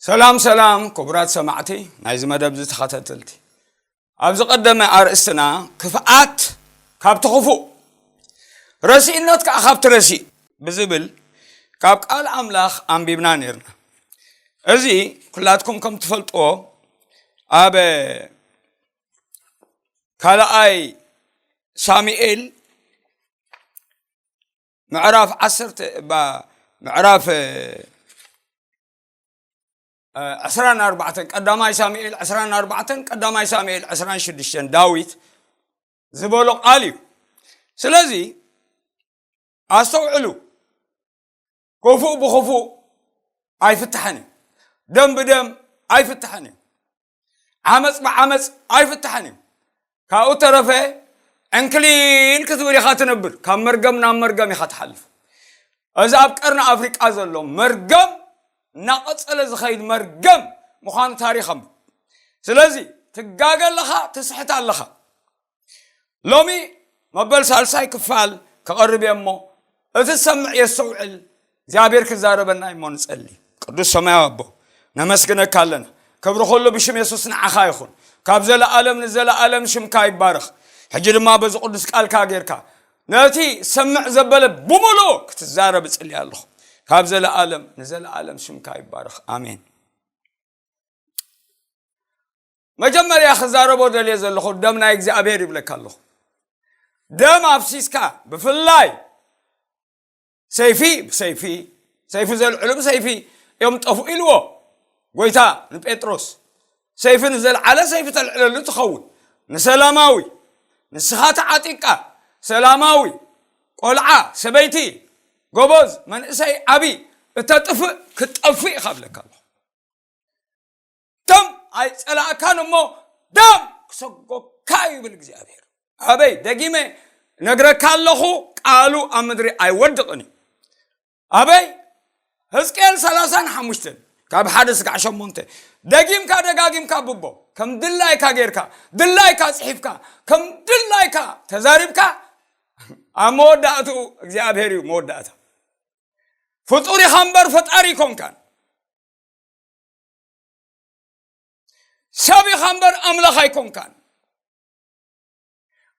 ሰላም ሰላም ክቡራት ሰማዕቲ ናይዚ መደብ ዝተኸታተልቲ፣ ኣብዚ ቀደመ ኣርእስትና ክፍኣት ካብቲ ክፉእ፣ ረሲእነት ከኣ ካብቲ ረሲእ ብዝብል ካብ ቃል ኣምላኽ ኣንቢብና ነርና። እዚ ኩላትኩም ከም ትፈልጥዎ ኣብ ካልኣይ ሳሙኤል ምዕራፍ ዓሰርተ፣ ባ-፣ ምዕራፍ ዕስራን ኣርባዕተን፣ ቀዳማይ ሳሙኤል ዕስራን ኣርባዕተን፣ ቀዳማይ ሳሙኤል ዕስራን ሽዱሽተን፣ ዳዊት ዝበሎ ቃል እዩ። ስለዚ ኣስተውዕሉ፣ ክፉእ ብክፉእ ኣይፍታሕን እዩ። ደም ብደም ኣይፍታሕን እዩ። ዓመፅ ብዓመፅ ኣይፍታሕን እዩ። ካብኡ ተረፈ ዕንክሊል ክትብል ኢኻ ትነብር። ካብ መርገም ናብ መርገም ኢኻ ትሓልፍ። እዚ ኣብ ቀርኒ ኣፍሪቃ ዘሎ መርገም እናቐጸለ ዝኸይድ መርገም ምዃኑ ታሪኽ ኣንብብ። ስለዚ ትጋገ ኣለኻ፣ ትስሕት ኣለኻ። ሎሚ መበል ሳልሳይ ክፋል ክቐርብ እየ እሞ፣ እቲ ዝሰምዕ የስተውዕል፣ እግዚኣብሔር ክዛረበና እሞ ንጸሊ። ቅዱስ ሰማያዊ ኣቦ፣ ነመስግነካ ኣለና። ክብሪ ኩሉ ብሽም የሱስ ንዓኻ ይኹን። ካብ ዘለኣለም ንዘለኣለም ሽምካ ይባረኽ። ሕጂ ድማ በዚ ቅዱስ ቃልካ ጌርካ ነቲ ሰምዕ ዘበለ ብምሉኡ ክትዛረብ እጽሊ ኣለኹ። ካብ ዘለኣለም ንዘለኣለም ሽምካ ይባረኽ። ኣሜን። መጀመርያ ክዛረቦ ደልየ ዘለኹ ደም ናይ እግዚኣብሔር ይብለካ ኣለኹ። ደም ኣፍሲስካ፣ ብፍላይ ሰይፊ ብሰይፊ፣ ሰይፊ ዘልዕሉ ብሰይፊ እዮም ጠፍኡ ኢልዎ ጎይታ ንጴጥሮስ። ሰይፊ ንዘልዓለ ሰይፊ ተልዕለሉ ትኸውን። ንሰላማዊ፣ ንስኻ ተዓጢቅካ፣ ሰላማዊ፣ ቆልዓ፣ ሰበይቲ፣ ጎበዝ፣ መንእሰይ፣ ዓቢ፣ እተጥፍእ ክትጠፍእ ኢኻ ብለካ ኣለኹ። ደም ኣይጸላእካን እሞ ደም ክሰጎካ ይብል እግዚኣብሔር። ኣበይ ደጊመ ነግረካ ኣለኹ፣ ቃሉ ኣብ ምድሪ ኣይወድቕን እዩ። ኣበይ? ህዝቅኤል ሰላሳን ሓሙሽተን ካብ ሓደ ስጋዕ ሸሞንተ። ደጊምካ ደጋጊምካ ብቦ፣ ከም ድላይካ ጌርካ፣ ድላይካ ጽሒፍካ፣ ከም ድላይካ ተዛሪብካ፣ ኣብ መወዳእትኡ እግዚኣብሔር እዩ መወዳእታ። ፍጡር ኢኻ እምበር ፈጣሪ ኣይኮንካን። ሰብ ኢኻ እምበር ኣምላኽ ኣይኮንካን።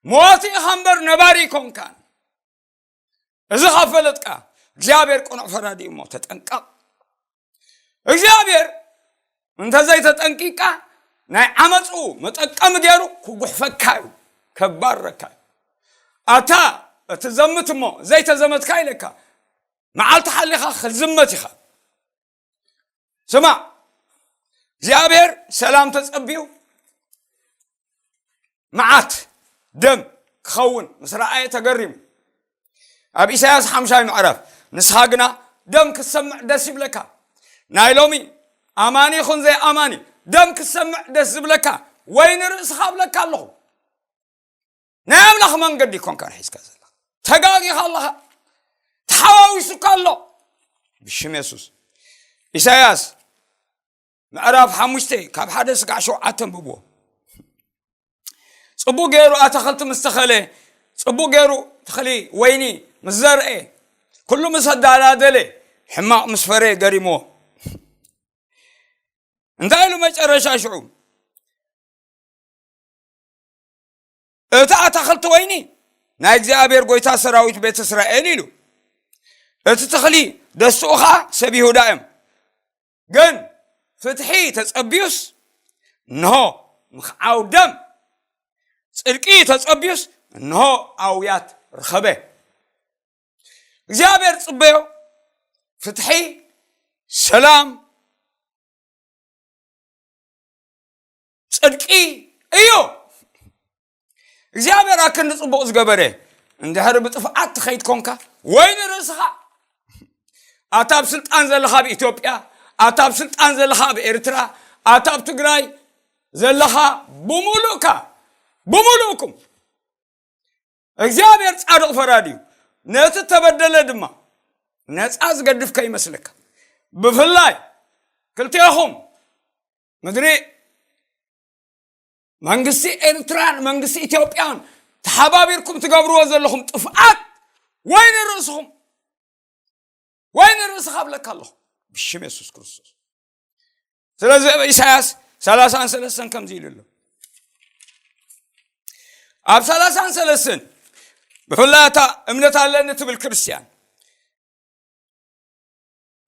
ሞት ኢኻ እምበር ነባሪ ኣይኮንካን። እዚ ካብ ፈለጥካ እግዚኣብሔር ቅኑዕ ፈራዲ እዩ እሞ ተጠንቀቕ። እግዚኣብሔር እንተዘይተጠንቂቕካ ናይ ዓመፁ መጠቀሚ ገይሩ ክጉሕፈካ እዩ፣ ከባረካ እዩ። ኣታ እቲ ዘምት እሞ ዘይተዘመትካ ኢለካ መዓልቲ ሓሊኻ ክዝመት ኢኻ። ስማዕ፣ እግዚኣብሔር ሰላም ተጸብዩ መዓት ደም ክኸውን ምስ ረኣየ ተገሪሙ። ኣብ ኢሳያስ ሓምሻይ ምዕራፍ፣ ንስኻ ግና ደም ክትሰምዕ ደስ ይብለካ። ናይ ሎሚ ኣማኒ ይኹን ዘይኣማኒ ደም ክትሰምዕ ደስ ዝብለካ ወይ ንርእስኻ እብለካ ኣለኹ። ናይ ኣምላኽ መንገዲ ኮንካ ሒዝካ ዘለኻ። ተጋጊኻ ኣለኻ። ተሓዋዊሱካ ኣሎ። ብሽም የሱስ። ኢሳያስ ምዕራፍ ሓሙሽተ ካብ ሓደ ስጋዕ ሸውዓተ ኣንብብዎ። ጽቡቕ ገይሩ ኣታኽልቲ ምስ ተኸለ፣ ጽቡቕ ገይሩ ተኽሊ ወይኒ ምስ ዘርአ፣ ኩሉ ምስ ኣዳላደለ፣ ሕማቕ ምስ ፈረ ገሪምዎ። እንታይ ኢሉ መጨረሻ ሽዑ? እቲ ኣታኽልቲ ወይኒ ናይ እግዚኣብሔር ጎይታ ሰራዊት ቤት እስራኤል ኢሉ፣ እቲ ተኽሊ ደስትኡ ኸዓ ሰብ ይሁዳ እዮም። ግን ፍትሒ ተጸብዩስ እንሆ ምኽዓው ደም፣ ጽድቂ ተጸብዩስ እንሆ ኣውያት ረኸበ። እግዚኣብሔር ጽበዮ ፍትሒ፣ ሰላም፣ ጽድቂ እዩ። እግዚኣብሔር ኣክንዲ ጽቡቕ ዝገበረ እንድሕሪ ብጥፍኣት ትኸይድ ኮንካ ወይ ንርእስኻ፣ ኣታ ኣብ ስልጣን ዘለኻ ኣብ ኢትዮጵያ፣ ኣታ ኣብ ስልጣን ዘለኻ ኣብ ኤርትራ፣ ኣታ ኣብ ትግራይ ዘለኻ ብምሉእካ፣ ብምሉእኩም እግዚኣብሔር ጻድቕ ፈራዲ እዩ። ነቲ ተበደለ ድማ ነጻ ዝገድፍ ከይመስለካ። ብፍላይ ክልቴኹም ምድሪ መንግስቲ ኤርትራን መንግስቲ ኢትዮጵያን ተሓባቢርኩም ትገብርዎ ዘለኹም ጥፍኣት ወይ ንርእስኹም ወይ ንርእስኻ እብለካ ኣለኹ ብሽም የሱስ ክርስቶስ። ስለዚ ኣብ ኢሳያስ ሰላሳን ሰለስተን ከምዚ ኢሉ ኣሎ። ኣብ ሰላሳን ሰለስተን ብፍላይ እታ እምነት ኣለኒ ትብል ክርስትያን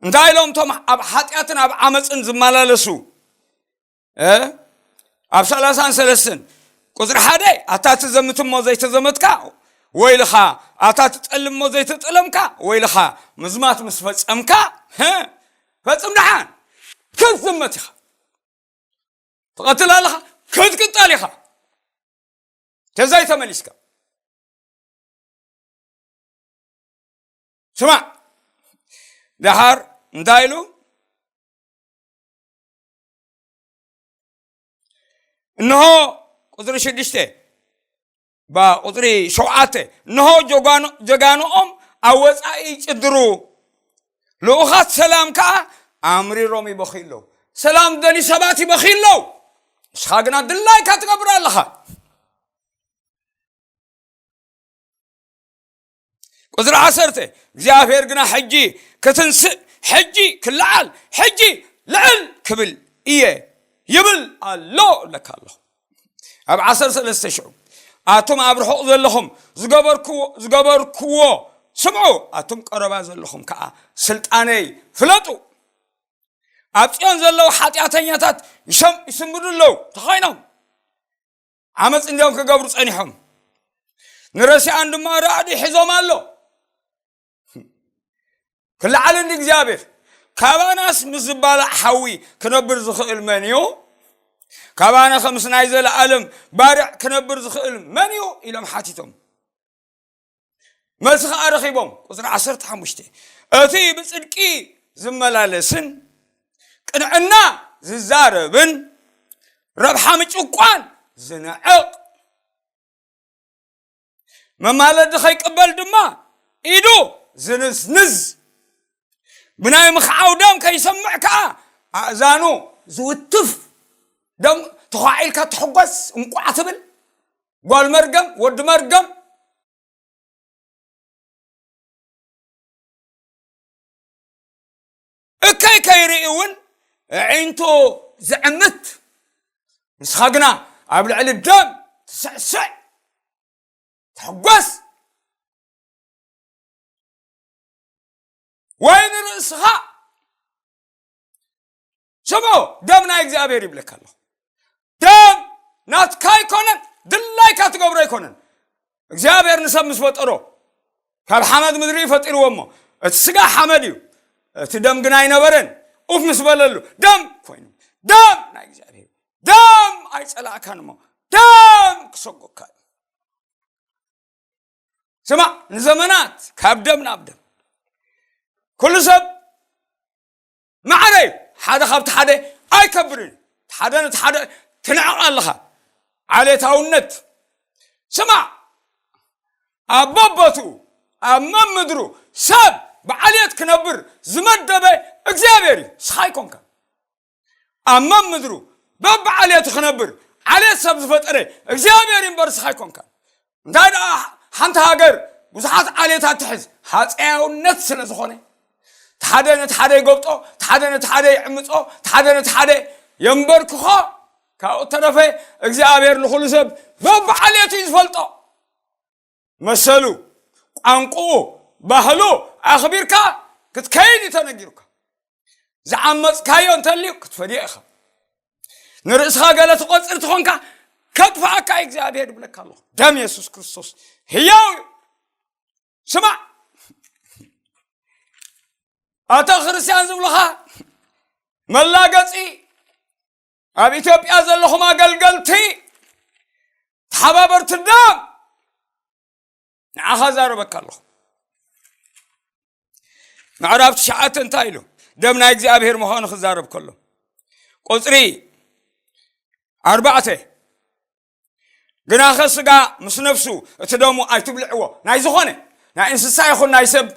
እንታይ ኢሎም እቶም ኣብ ሓጢኣትን ኣብ ዓመፅን ዝመላለሱ? እ? ኣብ ሰላሳን ሰለስተን ቁፅሪ ሓደ፣ ኣታ ትዘምት እሞ ዘይተዘመትካ ወይልኻ፣ ኣታ ትጠልም እሞ ዘይተጠለምካ ወይልኻ፣ ምዝማት ምስ ፈፀምካ፣ እ? ፈፅም ደሓን ክትዝመት ኢኻ። ትቐትል ኣለኻ፣ ክትቅጠል ኢኻ። ተዘይ ተመሊስካ። ስማዕ፣ ደሓር እንታይ ኢሉ? እንሆ፣ ቁፅሪ ሽዱሽተ፣ ባ፣ ቁፅሪ ሸውዓተ፣ እንሆ ጀጋኑ-፣ ጀጋኑኦም ኣብ ወፃኢ ይጭድሩ፣ ልኡኻት ሰላም ከዓ ኣምሪሮም ይበኽዩ ኣለዉ። ሰላም ደልዩ ሰባት ይበኽዩ ኣለዉ። ንስኻ ግና ድላይካ ትገብር ኣለኻ። ቁፅሪ ዓሰርተ፣ እግዚኣብሔር ግና ሕጂ ክትንስእ፣ ሕጂ ክለዓል፣ ሕጂ ልዕል ክብል እየ ይብል ኣሎ እብለካ ኣለኹ። ኣብ ዓሰርተ ሰለስተ ሽዑ፣ ኣቱም ኣብ ርሑቕ ዘለኹም ዝገበርክዎ፣ ዝገበርክዎ ስምዑ፣ ኣቱም ቀረባ ዘለኹም ከዓ ስልጣነይ ፍለጡ። ኣብ ጽዮን ዘለዉ ሓጢኣተኛታት ይሸም-፣ ይስምዱ ኣለዉ፣ ተኾይኖም ዓመፅ እንዲዮም ክገብሩ ጸኒሖም። ንረሲኣን ድማ ራዕዲ ሒዞም ኣሎ። ክለዓል እንዲ እግዚኣብሔር፣ ካባናስ ምስ ዝባላዕ ሓዊ ክነብር ዝኽእል መን እዩ? ካባና ከምስ ናይ ዘለኣለም ባርዕ ክነብር ዝኽእል መን እዩ? ኢሎም ሓቲቶም። መልሲ ኸዓ ረኺቦም። ቁፅሪ ዓሰርተ ሓሙሽተ፣ እቲ ብፅድቂ ዝመላለስን ቅንዕና ዝዛረብን ረብሓ ምጭቋን ዝንዕቕ፣ መማለዲ ኸይቅበል ድማ ኢዱ ዝንዝንዝ፣ ብናይ ምኽዓው ደም ከይሰምዕ ከዓ ኣእዛኑ ዝውትፍ፣ ደም ተዃዒልካ ትሕጎስ እንቋዕ ትብል ጓል መርገም፣ ወዲ መርገም፣ እከይ ከይርኢ እውን ኣዒንቱ ዝዕምት፣ ንስኻ ግና ኣብ ልዕሊ ደም ትስዕስዕ፣ ትሕጎስ። ወይ ንርእስኻ ስምዖ፣ ደም ናይ እግዚኣብሔር ይብለካ ኣለኹ። ደም ናትካ ኣይኮነን፣ ድላይካ ትገብሮ ኣይኮነን። እግዚኣብሔር ንሰብ ምስ ፈጠሮ ካብ ሓመድ ምድሪ እዩ ፈጢርዎ እሞ፣ እቲ ስጋ ሓመድ እዩ፣ እቲ ደም ግን ኣይነበረን። ኡፍ ምስ በለሉ ደም ኮይኑ፣ ደም ናይ እግዚኣብሔር፣ ደም ኣይጸላእካን እሞ፣ ደም ክሰጎካ እዩ። ስማዕ፣ ንዘመናት ካብ ደም ናብ ደም ኩሉ ሰብ ማዕረ እዩ። ሓደ ካብቲ ሓደ ኣይከብርን እዩ። ሓደ ነቲ ሓደ ትንዕቕ ኣለኻ። ዓሌታውነት። ስማዕ፣ ኣብ በቦትኡ፣ ኣብ መምድሩ ሰብ ብዓሌት ክነብር ዝመደበ እግዚኣብሔር እዩ። ንስኻ ኣይኮንካን። ኣብ መምድሩ በብዓሌቱ ክነብር ዓሌት ሰብ ዝፈጠረ እግዚኣብሔር እዩ እምበር ንስኻ ኣይኮንካን። እንታይ ደኣ ሓንቲ ሃገር ብዙሓት ዓሌታት ትሕዝ፣ ሃፀያውነት ስለ ዝኾነ፣ እቲ ሓደ ነቲ ሓደ ይጎብጦ፣ እቲ ሓደ ነቲ ሓደ ይዕምጾ፣ እቲ ሓደ ነቲ ሓደ የንበርክኾ። ካብኡ ተረፈ እግዚኣብሔር ንኹሉ ሰብ በብዓሌቱ እዩ ዝፈልጦ። መሰሉ፣ ቋንቋኡ፣ ባህሉ ኣኽቢርካ ክትከይድ እዩ ተነጊሩካ። ዝዓመፅካዮ እንተልዩ ክትፈድዮ ኢኻ። ንርእስኻ ገለ ትቆፅር ትኾንካ ከጥፍኣካ እዩ እግዚኣብሔር ይብለካ ኣለኹ። ደም የሱስ ክርስቶስ ህያው እዩ። ስማዕ፣ ኣታ ክርስትያን ዝብሉኻ መላገፂ፣ ኣብ ኢትዮጵያ ዘለኹም ኣገልገልቲ፣ ተሓባበርቲ ደም፣ ንዓኻ ዛረበካ ኣለኹ። ምዕራፍ ትሽዓተ እንታይ ኢሉ? ደም ናይ እግዚኣብሔር ምዃኑ ክዛረብ ከሎ። ቁፅሪ ኣርባዕተ፣ ግናኸ ስጋ ምስ ነፍሱ እቲ ደሙ ኣይትብልዕዎ። ናይ ዝኾነ፣ ናይ እንስሳ ይኹን ናይ ሰብ፣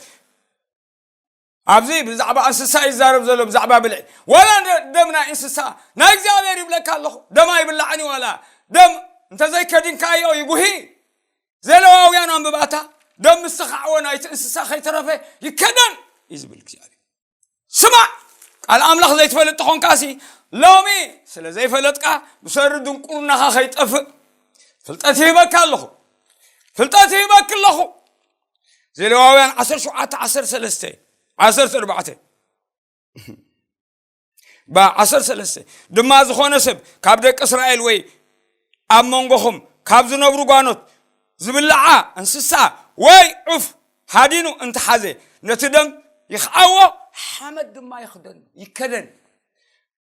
ኣብዚ ብዛዕባ እንስሳ እዩ ዝዛረብ ዘሎ፣ ብዛዕባ ብልዒ። ዋላ ደ-፣ ደም ናይ እንስሳ፣ ናይ እግዚኣብሔር ይብለካ ኣለኹ። ደም ኣይብላዕን እዩ፣ ዋላ ደም እንተዘይከዲንካዮ ይጉሂ። ዘሌዋውያን ኣንብባታ፣ ደም ምስ ተኻዕወ ናይቲ እንስሳ ከይተረፈ ይከደን እዩ ዝብል እግዚኣብሔር። ስማዕ፣ ቃል ኣምላኽ ዘይትፈልጥ ተኾንካሲ፣ ሎሚ ስለ ዘይፈለጥካ ብሰሪ ድንቁርናኻ ከይጠፍእ ፍልጠት ይህበካ ኣለኹ። ፍልጠት ይህበክ ኣለኹ። ዘሌዋውያን ዓሰርተ ሸውዓተ ዓሰርተ ሰለስተ፣ ዓሰርተ ኣርባዕተ። ባ ዓሰርተ ሰለስተ ድማ ዝኾነ ሰብ ካብ ደቂ እስራኤል ወይ ኣብ መንጎኹም ካብ ዝነብሩ ጓኖት ዝብልዓ እንስሳ ወይ ዑፍ ሃዲኑ እንተሓዘ፣ ነቲ ደም ይኽዓዎ፣ ሓመድ ድማ ይኽደን ይከደን።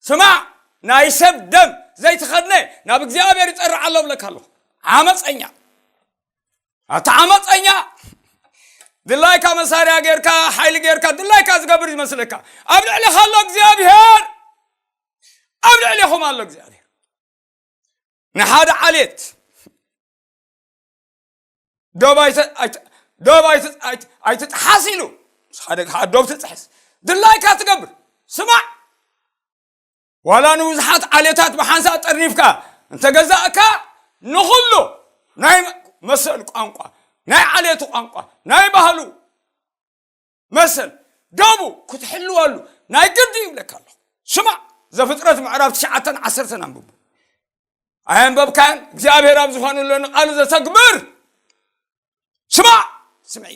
ስማዕ፣ ናይ ሰብ ደም ዘይተኸድነ ናብ እግዚኣብሔር ይጸርዕ ኣሎ ብለካ ኣለኹ። ዓመፀኛ፣ ኣታ ዓመፀኛ፣ ድላይካ መሳርያ ጌርካ፣ ሓይሊ ጌርካ፣ ድላይካ ዝገብር ይመስለካ። ኣብ ልዕሊኻ ኣሎ እግዚኣብሔር። ኣብ ልዕሊኹም ኣሎ እግዚኣብሔር። ንሓደ ዓሌት ዶብ ኣይተ-፣ ኣይተ-፣ ዶብ ኣይተ-፣ ኣይተ-፣ ኣይትጥሓስ ኢሉ፣ ምስ ሓደ ሓደ ዶብ ትጥሕስ፣ ድላይካ ትገብር። ስማዕ፣ ዋላ ንብዙሓት ዓሌታት ብሓንሳእ ጠርኒፍካ እንተገዛእካ፣ ንኹሉ ናይ መሰል ቋንቋ፣ ናይ ዓሌቱ ቋንቋ፣ ናይ ባህሉ መሰል ዶቡ ክትሕልወሉ ናይ ግዲ ይብለካ ኣለኹ። ስማዕ፣ ዘፍጥረት ምዕራፍ ትሽዓተን ዓሰርተን ኣንብቡ። ኣየንበብካን? እግዚኣብሔር ኣብ ዝኾኑ ኣሎ ንቃሉ ዘተግብር። ስማዕ፣ ስምዒ።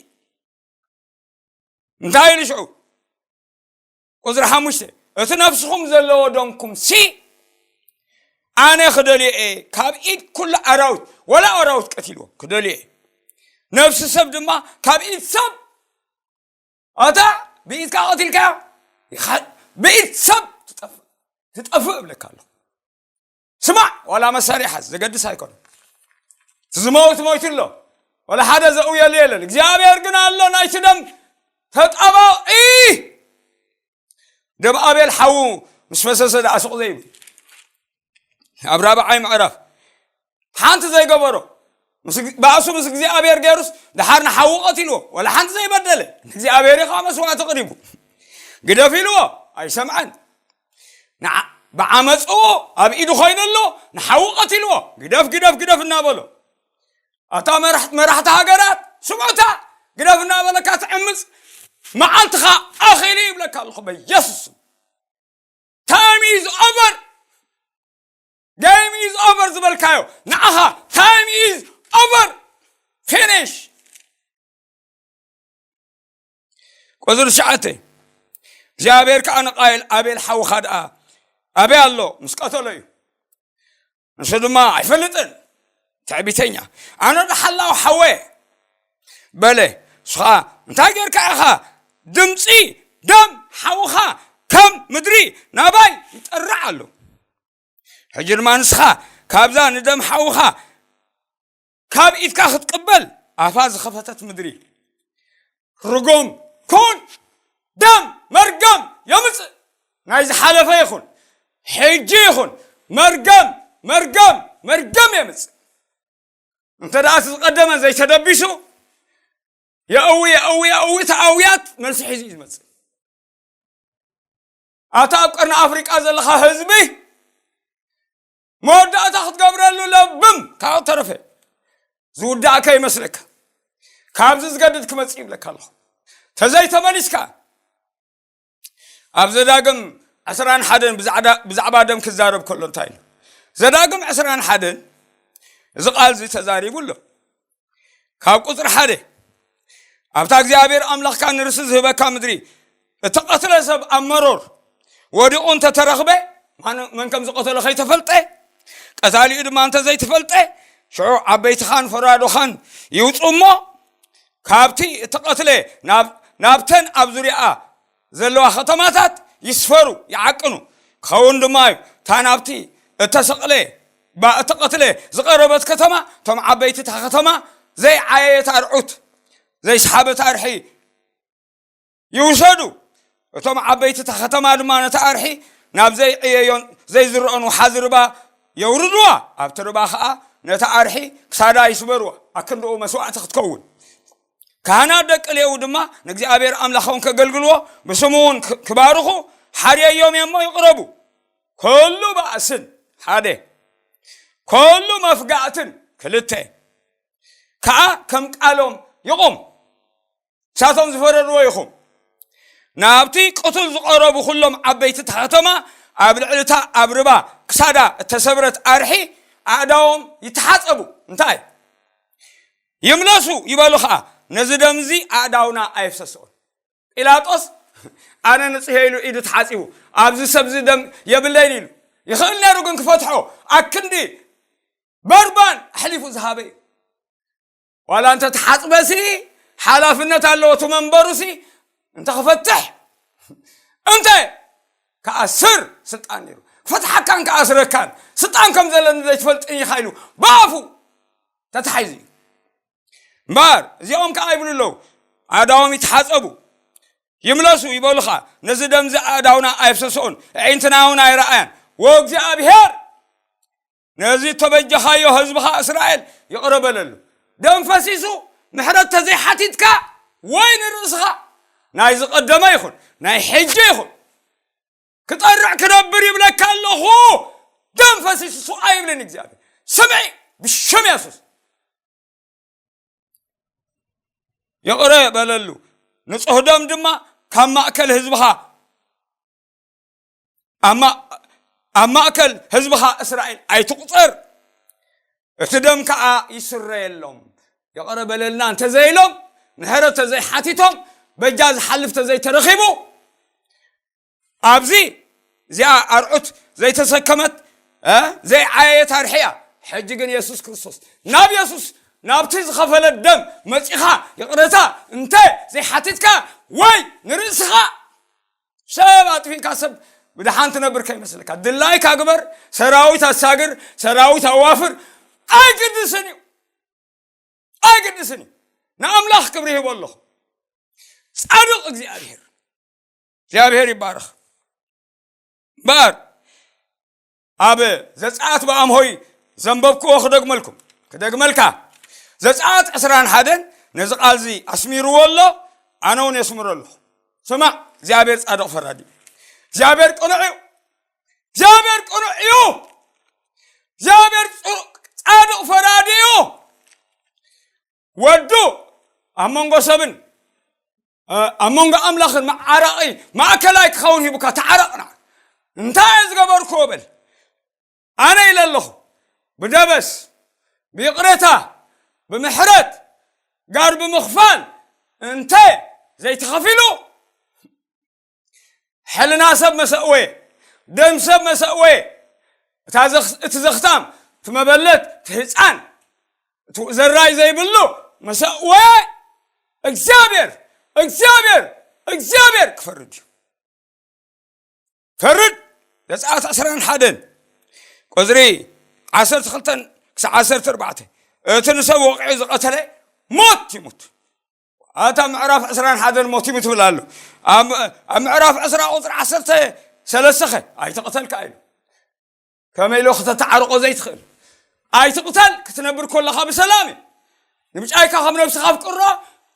እንታይ ኢሉ ሽዑ? ቁጽሪ ሓሙሽተ፣ እቲ ነፍስኹም ዘለዎ ደምኩም ሲ ኣነ ክደልዮ እየ፣ ካብ ኢድ ኩሉ ኣራዊት፣ ወላ ኣራዊት ቀቲልዎ ክደልዮ እየ። ነፍሲ ሰብ ድማ ካብ ኢድ ሰብ፣ ኣታ ብኢድካ ቀቲልካዮ፣ ይኻ-፣ ብኢድ ሰብ ትጠፍእ፣ ትጠፍእ እብለካ ኣለኹ። ስማዕ፣ ዋላ መሳርያ ሓዝ፣ ዘገድስ ኣይኮነን። እቲ ዝመውት ሞይቱ ኣሎ፣ ዋላ ሓደ ዘእውየሉ የለን። እግዚኣብሔር ግን ኣሎ፣ ናይቲ ደም ተጣባቒ። ደም ኣቤል ሓዉ ምስ ፈሰሰ ደኣ ስቕ ዘይብል። ኣብ ራብዓይ ምዕራፍ ሓንቲ ዘይገበሮ፣ ምስ፣ ባእሱ ምስ እግዚኣብሔር ገይሩስ፣ ደሓር ንሓዉ ቀቲልዎ፣ ዋላ ሓንቲ ዘይበደለ፣ ንእግዚኣብሔር እዩ ከዓ መስዋዕቲ ኣቕሪቡ። ግደፍ ኢልዎ፣ ኣይሰምዐን። ንዓ-፣ ብዓመፅኡ ኣብ ኢዱ ኮይኑ ኣሎ፣ ንሓዉ ቀቲልዎ፣ ግደፍ፣ ግደፍ፣ ግደፍ እናበሎ። ኣታ መራሕ-፣ መራሕቲ ሃገራት፣ ስምዑታ፣ ግደፍ እናበለካ ትዕምፅ፣ መዓልትኻ ኣኺሉ ይብለካ ኣለኹ በኢየሱስ ስም። Time is over. Game is over ዝበልካዮ ንዓኻ፣ time is over. Finish. ቁፅሪ ትሽዓተ፣ እግዚኣብሔር ከዓ ንቃየል፣ ኣቤል ሓውኻ ደኣ ኣበይ ኣሎ? ምስ ቀተሎ እዩ። ንሱ ድማ ኣይፈልጥን። ትዕቢተኛ፣ ኣነ ዶ ሓላው ሓወ በለ። ንሱ ኸዓ እንታይ ጌርካ ኢኻ? ድምፂ ደም ሓውኻ ከም ምድሪ ናባይ ይጠርዕ ኣሎ። ሕጂ ድማ ንስኻ ካብዛ ንደም ሓውኻ ካብ ኢድካ ክትቅበል ኣፋ ዝኸፈተት ምድሪ ርጉም ኩን። ደም መርገም የምፅእ። ናይ ዝሓለፈ ይኹን ሕጂ ይኹን መርገም፣ መርገም፣ መርገም የምፅእ። እንተ ደኣ እቲ ዝቐደመ ዘይተደቢሱ፣ የእዊ፣ የእዊ፣ የእዊ፣ እቲ ኣውያት መልሲ ሒዙ እዩ ዝመፅእ። ኣታ ኣብ ቀርኒ ኣፍሪቃ ዘለኻ ህዝቢ፣ መወዳእታ ክትገብረሉ ለብም፣ ካብኡ ተረፈ ዝውዳእካ ይመስለካ። ካብዚ ዝገድድ ክመፅእ ይብለካ ኣለኹ። ተዘይተመሊስካ፣ ኣብ ዘዳግም ዕስራን ሓደን ብዛዕዳ-፣ ብዛዕባ ደም ክዛረብ ከሎ እንታይ ኢሉ? ዘዳግም ዕስራን ሓደን እዚ ቃል እዚ ተዛሪቡ ኣሎ። ካብ ቁፅሪ ሓደ፣ ኣብታ እግዚኣብሔር ኣምላኽካ ንርሲ ዝህበካ ምድሪ እተቐትለ ሰብ ኣብ መሮር ወዲቑ እንተተረኽበ፣ ማን፣ መን ከም ዝቐተሎ ከይተፈልጠ፣ ቀታሊኡ ድማ እንተዘይተፈልጠ፣ ሽዑ ዓበይትኻን ፈራዶኻን ይውፁ እሞ፣ ካብቲ እተቐትለ ናብ፣ ናብተን ኣብ ዙሪያኣ ዘለዋ ከተማታት ይስፈሩ፣ ይዓቅኑ። ክኸውን ድማ እዩ፣ እታ ናብቲ እተሰቕለ፣ ባ-፣ እተቐትለ ዝቐረበት ከተማ፣ እቶም ዓበይቲ እታ ከተማ ዘይዓየየት ኣርዑት፣ ዘይሰሓበት ኣርሒ ይውሰዱ። እቶም ዓበይቲ እታ ከተማ ድማ ነታ ኣርሒ ናብ ዘይዕየዮን ዘይዝረኦን ወሓዚ ርባ የውርድዋ። ኣብቲ ርባ ኸዓ ነታ ኣርሒ ክሳዳ ይስበርዋ፣ ኣክንድኡ መስዋዕቲ ክትከውን። ካህናት ደቂ ሌዊ ድማ ንእግዚኣብሔር ኣምላኾም ከገልግልዎ፣ ብስሙ እውን ክ-፣ ክባርኹ ሓርየዮም እሞ ይቕረቡ። ኩሉ ባእስን ሓደ፣ ኩሉ መፍጋእትን ክልተ፣ ከኣ ከም ቃሎም ይቑም። ንሳቶም ዝፈረድዎ ኢኹም። ናብቲ ቅቱል ዝቐረቡ ኩሎም ዓበይቲ እታ ከተማ ኣብ ልዕሊ እታ ኣብ ርባ ክሳዳ እተሰብረት ኣርሒ ኣእዳዎም ይተሓጸቡ። እንታይ? ይምለሱ ይበሉ ኸኣ፣ ነዚ ደምዚ ኣእዳውና ኣየፍሰስኦን። ጲላጦስ ኣነ ንጽሄ ኢሉ ኢዱ ተሓጺቡ፣ ኣብዚ ሰብዚ ደም የብለይን ኢሉ ይኽእል ነይሩ፣ ግን ክፈትሖ ኣክንዲ በርባን ኣሕሊፉ ዝሃበ እዩ። ዋላ እንተ ተሓጽበሲ ሓላፍነት ኣለዎ እቲ መንበሩሲ እንተ ክፈትሕ እንተ ክኣስር ስልጣን ነይሩ። ክፈትሓካን ክኣስረካን ስልጣን ከም ዘለኒ ዘይትፈልጥን ኢኻ ኢሉ ብኣፉ ተታሒዙ እዩ። እምበኣር እዚኦም ከኣ ይብሉ ኣለዉ፣ ኣእዳዎም ይተሓጸቡ፣ ይምለሱ ይበሉኻ፣ ነዚ ደምዚ ኣእዳውና ኣየፍሰስኦን፣ ኣዒንትና እውን ኣይረኣያን። ወእግዚኣብሔር ነዚ እተበጀኻዮ ህዝብኻ እስራኤል ይቕረ በለሉ። ደም ፈሲሱ ምሕረት ተዘይሓቲትካ ወይ ንርእስኻ ናይ ዝቐደመ ይኹን ናይ ሕጂ ይኹን ክጠርዕ ክነብር ይብለካ ኣለኹ። ደም ፈሲሱ ስቕ ኣይብልን እግዚኣብሔር። ስምዒ ብሽም የሱስ። ይቕረ በለሉ። ንጹህ ደም ድማ ካብ ማእከል ህዝብኻ ኣብ ማ-፣ ኣብ ማእከል ህዝብኻ እስራኤል ኣይትቑጸር። እቲ ደም ከኣ ይስረየሎም። ይቕረ በለልና እንተዘይሎም፣ ምሕረት ተዘይሓቲቶም፣ በጃ ዝሓልፍ ተዘይተረኺቡ፣ ኣብዚ እዚኣ ኣርዑት ዘይተሰከመት፣ እ፣ ዘይዓየየት ኣርሒ እያ። ሕጂ ግን የሱስ ክርስቶስ ናብ የሱስ ናብቲ ዝኸፈለ ደም መጺኻ ይቕረታ እንተ ዘይሓቲትካ ወይ ንርእስኻ ሰብ ኣጥፊእካ ሰብ ብድሓን ትነብር ከይመስለካ። ድላይካ ግበር፣ ሰራዊት ኣሳግር፣ ሰራዊት ኣዋፍር፣ ኣይግድስን እዩ። ኣይግድስን እዩ። ንኣምላኽ ክብሪ ይህቦ ኣለኹ። ጻድቕ እግዚኣብሔር፣ እግዚኣብሔር ይባረኽ። እምበኣር ኣብ ዘጸኣት ብኣምሆይ ዘንበብክዎ ክደግመልኩም፣ ክደግመልካ። ዘጸኣት ዕስራን ሓደን ነዚ ቃልዚ ኣስሚርዎ ኣሎ፣ ኣነ እውን የስምሮ ኣለኹ። ስማዕ፣ እግዚኣብሔር ጻድቕ ፈራዲ እዩ። እግዚኣብሔር ቅኑዕ እዩ። እግዚኣብሔር ቅኑዕ እዩ። እግዚኣብሔር ጽ-፣ ጻድቕ ፈራዲ እዩ። ወዱ ኣብ መንጎ ሰብን፣ እ፣ ኣብ መንጎ ኣምላኽን መዓረቒ ማእከላይ ክኸውን ሂቡካ፣ ተዓረቕና። እንታይ እየ ዝገበርኩዎ በል። ኣነ ኢለ ኣለኹ። ብደበስ፣ ብይቕሬታ፣ ብምሕረት፣ ጋር ብምኽፋል እንተ ዘይተኸፊሉ፣ ሕልና ሰብ መሰእወየ፣ ደም ሰብ መሰእወየ፣ እታ ዘኽ-፣ እቲ ዘኽታም፣ እቲ መበለት፣ እቲ ህፃን፣ እቲ ዘራይ ዘይብሉ መሰእወየ፣ እግዚኣብሔር፣ እግዚኣብሔር፣ እግዚኣብሔር ክፈርድ እዩ። ፈርድ። ዘጸኣት ዕስራን ሓደን ቁጽሪ ዓሰርተ ክልተን ክሳዕ ዓሰርተ ኣርባዕተ፣ እቲ ንሰብ ወቒዑ ዝቐተለ ሞት ይሙት። ኣታ ምዕራፍ ዕስራን ሓደን ሞት ይሙት ትብል ኣሎ። ኣብ፣ ኣብ ምዕራፍ ዕስራ ቁጽሪ ዓሰርተ ሰለስተ ኸ ኣይትቕተልካ ኢሉ። ከመይ ኢሉ ከተተዓርቆ ዘይትኽእል? ኣይትቕተል፣ ክትነብር ከለኻ ብሰላም እዩ። ንምጫይካ ከም ነብስኻ ኣፍቅሮ፣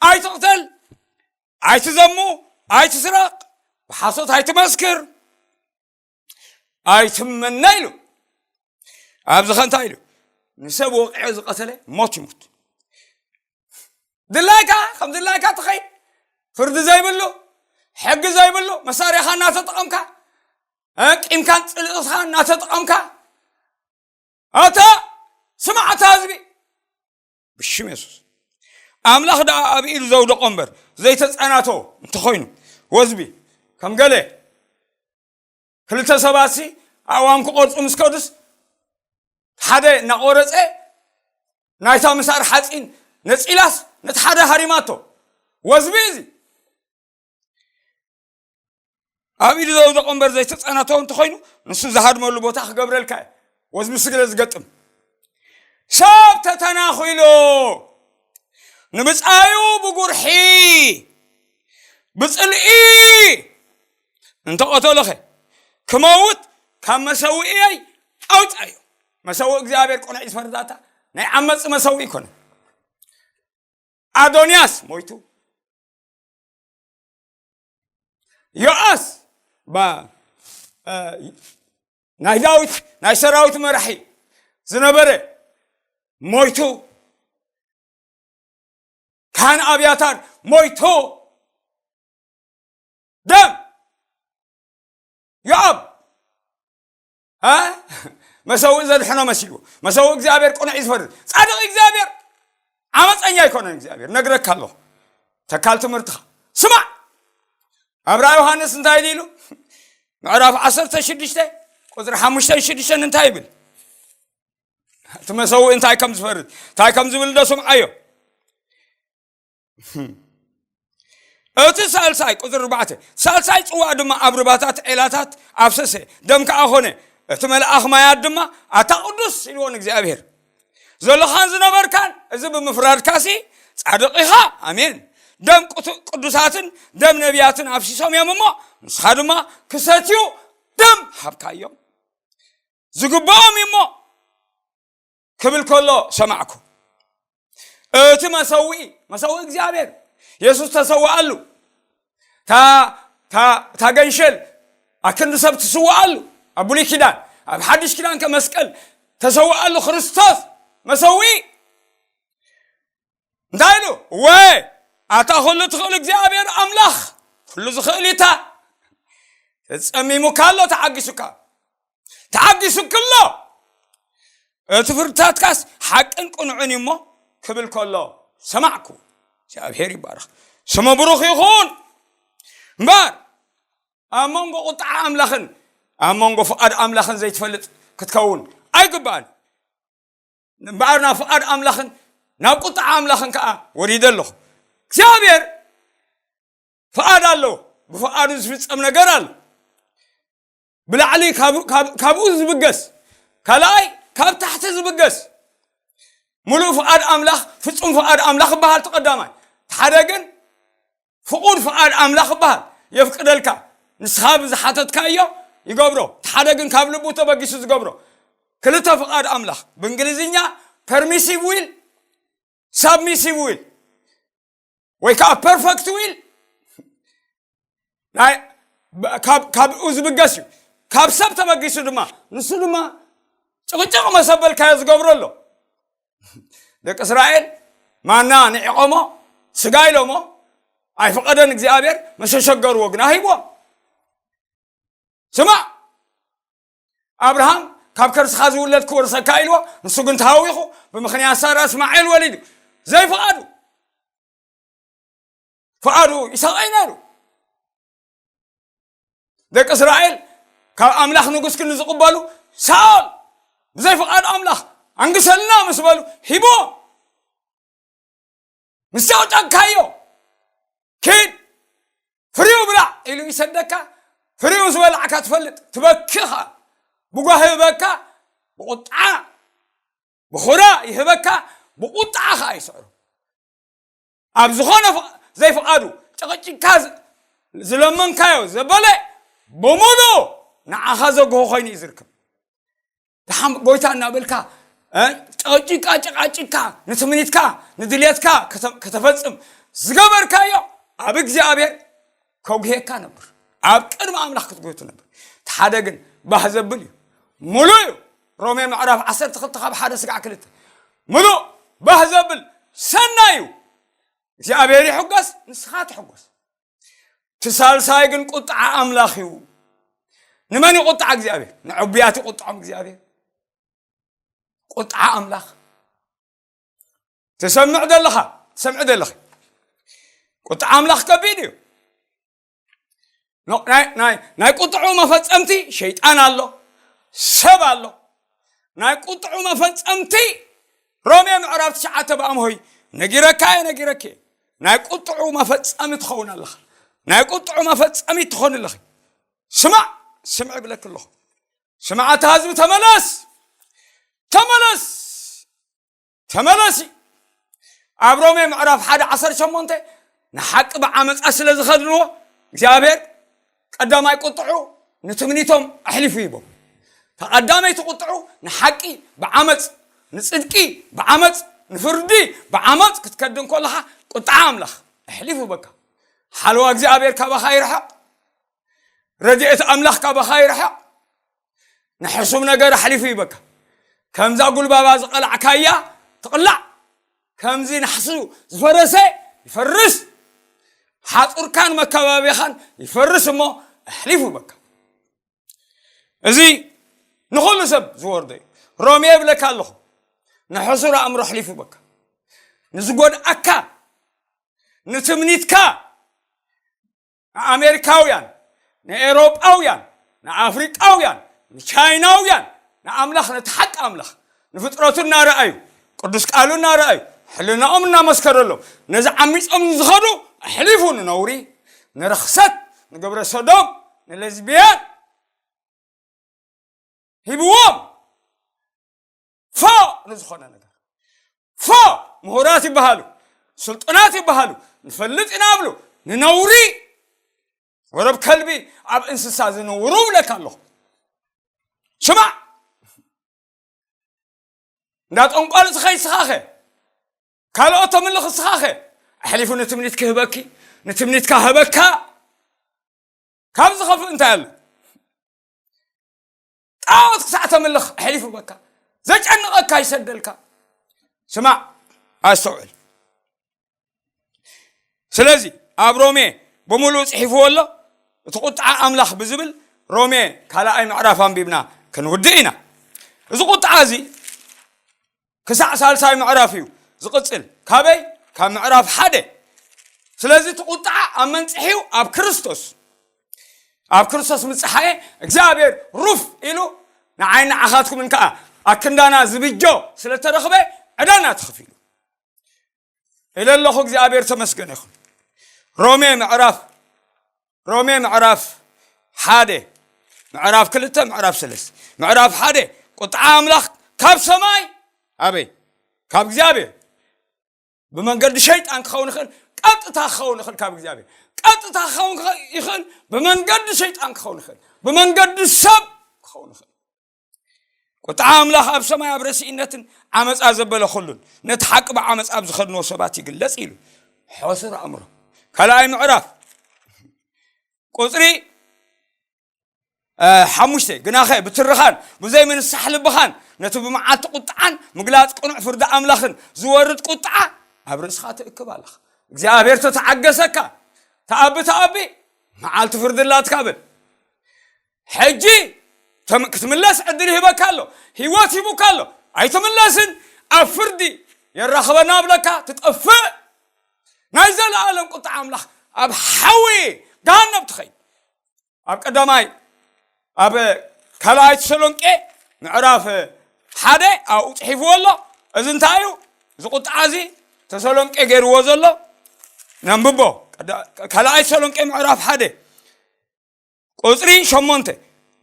ኣይትቕተል፣ ኣይትዘሙ፣ ኣይትስረቕ፣ ብሓሶት ኣይትመስክር፣ ኣይትመነ ኢሉ። ኣብዚ ኸ እንታይ ኢሉ? ንሰብ ወቒዑ ዝቐተለ ሞት ይሙት። ድላይካ፣ ከም ድላይካ ትኸይድ፣ ፍርዲ ዘይብሉ፣ ሕጊ ዘይብሉ፣ መሳርያኻ እናተጠቐምካ፣ እ፣ ቂምካን ጽልእኻ እናተጠቐምካ፣ ኣታ ስማዕ፣ ኣታ ህዝቢ፣ ብሽም የሱስ ኣምላኽ ደኣ ኣብ ኢዱ ዘውደቖ እምበር ዘይተጸናቶ እንተኾይኑ፣ ወዝቢ ከም ገለ ክልተ ሰባትሲ ኣእዋም ክቖርጹ ምስ ከዱስ፣ ሓደ እናቖረጸ ናይታ ምሳር ሓጺን ነጺላስ ነቲ ሓደ ሃሪማቶ። ወዝቢ እዚ ኣብ ኢዱ ዘውደቖ እምበር ዘይተጸናተወ እንተኾይኑ፣ ንሱ ዝሃድመሉ ቦታ ክገብረልካ እዩ። ወዝቢ ስግረ ዝገጥም ሰብ ተተናኺሉ፣ ንብጻዩ ብጉርሒ፣ ብጽልኢ እንተቐተሎኸ፣ ክመውት ካብ መሰውእየይ ኣውጻዮ። መሰውእ እግዚኣብሔር ቅኑዕ እዩ ዝፈርዳታ፣ ናይ ዓመጽ መሰውእ ይኮነ። ኣዶንያስ ሞይቱ፣ ዮኣስ ባ-፣ እ፣ ናይ ዳዊት ናይ ሰራዊት መራሒ ዝነበረ ሞይቱ፣ ካህን ኣብያታር ሞይቱ፣ ደም ዮኣብ እ? መሰውእ ዘድሕኖ መሲልዎ። መሰውእ እግዚኣብሔር ቅኑዕ እዩ ዝፈርድ። ጻድቕ እግዚኣብሔር ዓመፀኛ ኣይኮነን እግዚኣብሔር። ነግረካ ኣለኹ። ተካል ትምህርትኻ። ስማዕ። ኣብ ራእይ ዮሃንስ እንታይ ኢሉ? ምዕራፍ ዓሰርተ ሽዱሽተ ቁፅሪ ሓሙሽተን ሽዱሽተን እንታይ ይብል? እቲ መሰውእ እንታይ ከም ዝፈርድ፣ እንታይ ከም ዝብል ዶ ስምዓዮ። እቲ ሳልሳይ፣ ቁፅሪ ኣርባዕተ፣ ሳልሳይ ፅዋእ ድማ ኣብ ርባታት ዔላታት ኣፍሰሰ፣ ደም ከዓ ኾነ። እቲ መልኣኽ ማያት ድማ ኣታ ቅዱስ ኢልዎ ንእግዚኣብሔር። ዘለኻን ዝነበርካን እዚ ብምፍራድካሲ ጻድቕ ኢኻ። ኣሜን። ደም ቅቱ- ቅዱሳትን ደም ነቢያትን ኣፍሲሶም እዮም እሞ፣ ንስኻ ድማ ክሰትዩ ደም ሃብካዮም። ዝግብኦም እዩ እሞ ክብል ከሎ ሰማዕኩ። እቲ መሰውኢ፣ መሰውኢ እግዚኣብሔር፣ የሱስ ተሰውኣሉ። እታ እታ- እታ ገንሸል ኣክንዲ ሰብ ትስውኣሉ። ኣብ ብሉይ ኪዳን፣ ኣብ ሓድሽ ኪዳን ከ መስቀል ተሰውኣሉ። ክርስቶስ መሰውኢ እንታይ ኢሉ? እወ፣ ኣታ ኩሉ ትኽእል እግዚኣብሔር ኣምላኽ፣ ኩሉ ዝኽእል ኢታ። ተጸሚሙካ ኣሎ፣ ተዓጊሱካ፣ ተዓጊሱክሎ። እቲ ፍርድታትካስ ሓቅን ቅኑዕን እዩ እሞ ክብል ከሎ ሰማዕኩ። እግዚኣብሔር ይባረኽ፣ ስሙ ብሩኽ ይኹን። እምበር ኣብ መንጎ ቁጥዓ ኣምላኽን ኣብ መንጎ ፍቓድ ኣምላኽን ዘይትፈልጥ ክትከውን ኣይግባእን። እምበኣር ናብ ፍቓድ ኣምላኽን ናብ ቁጥዓ ኣምላኽን ከዓ ወሪደ ኣለኹ። እግዚኣብሔር ፍቓድ ኣለዎ። ብፍቓዱ ዝፍጸም ነገር ኣሎ። ብላዕሊ ካብ- ካብ- ካብኡ ዝብገስ፣ ካልኣይ ካብ ታሕቲ ዝብገስ። ሙሉእ ፍቓድ ኣምላኽ፣ ፍጹም ፍቓድ ኣምላኽ ይበሃል እቲ ቀዳማይ። እቲ ሓደ ግን ፍቑድ ፍቓድ ኣምላኽ ይበሃል። የፍቅደልካ፣ ንስኻ ብዝሓተትካዮ ይገብሮ። እቲ ሓደ ግን ካብ ልቡ ተበጊሱ ዝገብሮ። ክልተ ፍቓድ ኣምላኽ፣ ብእንግሊዝኛ ፐርሚሲቭ ዊል፣ ሳብሚሲቭ ዊል፣ ወይ ከዓ ፐርፈክት ዊል፣ ናይ ካብ- ካብኡ ዝብገስ እዩ። ካብ ሰብ ተበጊሱ ድማ፣ ንሱ ድማ ጭቕጭቕ መሰበልካዮ ዝገብሮ ኣሎ። ደቂ እስራኤል ማና ንዒቖሞ፣ ስጋ ኢሎሞ፣ ኣይፈቐደን እግዚኣብሔር፣ መሸሸገርዎ ግና ሂብዎም። ስማዕ፣ ኣብርሃም ካብ ከርስኻ ዝውለድ ክወርሰካ ኢልዎ፣ ንሱ ግን ተሃዊኹ ብምኽንያት ሳራ እስማኤል ወሊዱ። ዘይፍቓዱ፣ ፍቓዱ ይስሐቕ እዩ ነይሩ። ደቂ እስራኤል ካብ ኣምላኽ ንጉስ ክንዝቕበሉ ሳኦል ብዘይ ፍቓድ ኣምላኽ ኣንግሰልና ምስ በሉ ሂብዎም። ምስ ጨቕጨቕካዮ፣ ኪድ ፍሪኡ ብላዕ ኢሉ ይሰደካ። ፍሪኡ ዝበላዕካ ትፈልጥ፣ ትበኪ ኸዓ፣ ብጓሂ ይህበካ፣ ብቑጣዓ ብኹራ ይህበካ፣ ብቑጣዓ ኸዓ ይስዕሮ። ኣብ ዝኾነ ፍቕ- ዘይፍቓዱ ጨቕጭካ ዝ- ዝለመንካዮ ዘበለ፣ ብምሉኡ ንዓኻ ዘግሆ ኮይኑ እዩ ዝርከብ። ደሓን ጎይታ እናበልካ፣ እ፣ ጨቕጭካ ጨቓጭካ ንትምኒትካ ንድልየትካ ከተ- ከተፈጽም ዝገበርካዮ፣ ኣብ እግዚኣብሔር ከጉሄካ ነብር። ኣብ ቅድሚ ኣምላኽ ክትጉህ ትነብር። እቲ ሓደ ግን ባህ ዘብል እዩ። ሙሉእ እዩ። ሮሜ ምዕራፍ ዓሰርተ ክልተ ካብ ሓደ ስጋዕ ክልተ። ሙሉእ ባህ ዘብል ሰናይ እዩ። እግዚኣብሔር ይሕጎስ፣ ንስኻ ትሕጎስ። እቲ ሳልሳይ ግን ቁጥዓ ኣምላኽ እዩ። ንመን ይቁጣዕ እግዚኣብሔር? ንዕቡያት ይቁጥዖም እግዚኣብሔር። ቁጥዓ ኣምላኽ። ትሰምዕ ዘለኻ፣ ትሰምዕ ዘለኺ። ቁጥዓ ኣምላኽ ከቢድ እዩ። ኖ- ናይ- ናይ- ናይ ቁጥዑ መፈጸምቲ ሸይጣን ኣሎ፣ ሰብ ኣሎ። ናይ ቁጥዑ መፈጸምቲ ሮሜ ምዕራፍ ትሽዓተ ብኣምሆይ ነጊረካ እየ፣ ነጊረኪ እየ። ናይ ቁጥዑ መፈጸሚ ትኸውን ኣለኻ። ናይ ቁጥዑ መፈጸሚ ትኾን ኣለኺ። ስማዕ፣ ስምዕ ይብለኪ ኣለኹ። ስማዕ፣ ኣታ ህዝቢ፣ ተመለስ፣ ተመለስ። ተመለሲ። ኣብ ሮሜ ምዕራፍ ሓደ ዓሰርተ ሸሞንተ ንሓቂ ብዓመፃ ስለ ዝኸድንዎ እግዚኣብሔር ቀዳማይ ቁጥዑ ንትምኒቶም ኣሕሊፉ ሂቦም። ተቐዳመይቲ ቁጥዑ ንሓቂ ብዓመፅ፣ ንፅድቂ ብዓመፅ፣ ንፍርዲ ብዓመፅ ክትከድን ከለኻ ቁጥዓ ኣምላኽ ኣሕሊፉ በካ። ሓለዋ እግዚኣብሔር ካባኻ ይርሓቕ። ረድኤት ኣምላኽ ካባኻ ይርሓቕ። ንሕሱም ነገር ኣሕሊፉ ይበካ። ከምዛ ጉልባባ ዝቐላዕካያ ትቕላዕ። ከምዚ ናሕሱ ዝፈረሰ ይፈርስ። ሓፁርካን መከባቢኻን ይፈርስ እሞ ኣሕሊፉ ይበካ። እዚ ንኹሉ ሰብ ዝወርዶ እዩ። ሮሜ ይብለካ ኣለኹ፣ ንሕሱር ኣእምሮ ኣሕሊፉ በካ፣ ንዝጎድኣካ፣ ንትምኒትካ፣ ንኣሜሪካውያን፣ ንኤውሮጳውያን፣ ንኣፍሪቃውያን፣ ንቻይናውያን፣ ንኣምላኽ፣ ነቲ ሓቂ ኣምላኽ ንፍጥረቱ እናረኣዩ፣ ቅዱስ ቃሉ እናረኣዩ፣ ሕልናኦም እናመስከረሎም፣ ነዚ ዓሚጾም ዝኸዱ ኣሕሊፉ ንነውሪ፣ ንርኽሰት፣ ንግብረ ሰዶም፣ ንለዝቢያን ሂብዎም። ፎ ንዝኾነ ነገር፣ ፎ ምሁራት ይበሃሉ፣ ስልጡናት ይበሃሉ፣ ንፈልጥ ኢና ብሉ፣ ንነውሪ፣ ወረብ ከልቢ ኣብ እንስሳ ዝንውሩ እብለካ ኣለኹ። ስማዕ፣ እንዳ ጠንቋል ትኸይድ ስኻኸ፣ ካልኦት ተምልኽ ስኻኸ፣ ኣሕሊፉ ንትምኒት ክህበኪ፣ ንትምኒትካ ህበካ። ካብ ዝኸፍእ እንታይ ኣሎ? ጣዖት ክሳዕ ተምልኽ ኣሕሊፉ በካ፣ ዘጨንቐካ ይሰደልካ። ስማዕ፣ ኣስተውዕል። ስለዚ ኣብ ሮሜ ብምሉእ ጽሒፍዎ ኣሎ። እቲ ቁጥዓ ኣምላኽ ብዝብል ሮሜ ካልኣይ ምዕራፍ ኣንቢብና ክንውድእ ኢና። እዚ ቁጥዓ እዚ ክሳዕ ሳልሳይ ምዕራፍ እዩ ዝቕጽል። ካበይ? ካብ ምዕራፍ ሓደ። ስለዚ እቲ ቁጥዓ ኣብ መንጽሒኡ ኣብ ክርስቶስ፣ ኣብ ክርስቶስ ምጽሓኤ እግዚኣብሔር ሩፍ ኢሉ ንዓይ ንዓኻትኩምን ከኣ ኣክንዳና ዝብጆ ስለተረኽበ ዕዳና ተኸፊሉ። ኢለ ኣለኹ። እግዚኣብሔር ተመስገነ ይኹን። ሮሜ ምዕራፍ ሮሜ ምዕራፍ ሓደ፣ ምዕራፍ ክልተ፣ ምዕራፍ ሰለስተ። ምዕራፍ ሓደ፣ ቁጥዓ ኣምላኽ ካብ ሰማይ፣ ኣበይ? ካብ እግዚኣብሔር። ብመንገዲ ሸይጣን ክኸውን ይኽእል፣ ቀጥታ ክኸውን ይኽእል ካብ እግዚኣብሔር። ቀጥታ ክኸውን ክኸ- ይኽእል፣ ብመንገዲ ሸይጣን ክኸውን ይኽእል፣ ብመንገዲ ሰብ ክኸውን ይኽእል። ቁጥዓ ኣምላኽ ኣብ ሰማይ ኣብ ረሲእነትን ዓመፃ ዘበለ ኩሉን ነቲ ሓቂ ብዓመፃ ኣብ ዝኸድንዎ ሰባት ይግለጽ ኢሉ። ሕሱር ኣእምሮ። ካልኣይ ምዕራፍ ቁፅሪ ሓሙሽተ፣ ግናኸ ብትርኻን ብዘይ ምንሳሕ ልብኻን ነቲ ብመዓልቲ ቁጥዓን ምግላጽ ቅኑዕ ፍርዲ ኣምላኽን ዝወርድ ቁጥዓ ኣብ ርእስኻ ትእክብ ኣለኻ። እግዚኣብሔር ተተዓገሰካ፣ ተኣቢ ተኣቢ፣ መዓልቲ ፍርዲ ኣላትካ በል። ሕጂ ክትምለስ ዕድል ይህበካ ኣሎ፣ ህይወት ሂቡካ ኣሎ። ኣይትምለስን፣ ኣብ ፍርዲ የራኽበና ብለካ ትጠፍእ። ናይ ዘለኣለም ቁጥዓ ኣምላኽ ኣብ ሓዊ ገሃነብ ትኸይድ። ኣብ ቀዳማይ ኣብ ካልኣይ ተሰሎንቄ ምዕራፍ ሓደ ኣብኡ ጽሒፍዎ ኣሎ። እዚ እንታይ እዩ? እዚ ቁጥዓ እዚ ተሰሎንቄ ገይርዎ ዘሎ ነንብቦ። ቀዳ- ካልኣይ ተሰሎንቄ ምዕራፍ ሓደ ቁጽሪ ሸሞንተ፣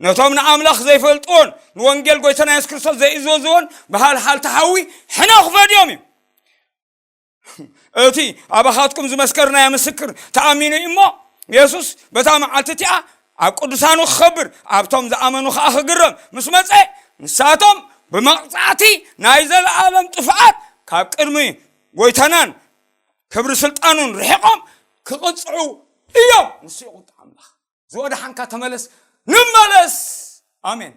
ነቶም ንኣምላኽ ዘይፈልጥዎን ንወንጌል ጎይታና የሱስ ክርስቶስ ዘይእዘዝዎን ብሃልሃልቲ ሓዊ ሕነ ክፈድዮም እዩ። እቲ ኣባኻትኩም ዝመስከርናዮ ምስክር ተኣሚኑ እዩ እሞ፣ የሱስ በታ መዓልቲ እቲኣ ኣብ ቅዱሳኑ ክኸብር፣ ኣብቶም ዝኣመኑ ኸኣ ክግረም ምስ መጸ፣ ንሳቶም ብመቕጻዕቲ ናይ ዘለኣለም ጥፍኣት ካብ ቅድሚ ጎይታናን ክብሪ ስልጣኑን ርሒቖም ክቕጽዑ እዮም። ንሱ እዩ ቁጣ ኣምላኽ። ዝወደሓንካ ተመለስ፣ ንመለስ። ኣሜን።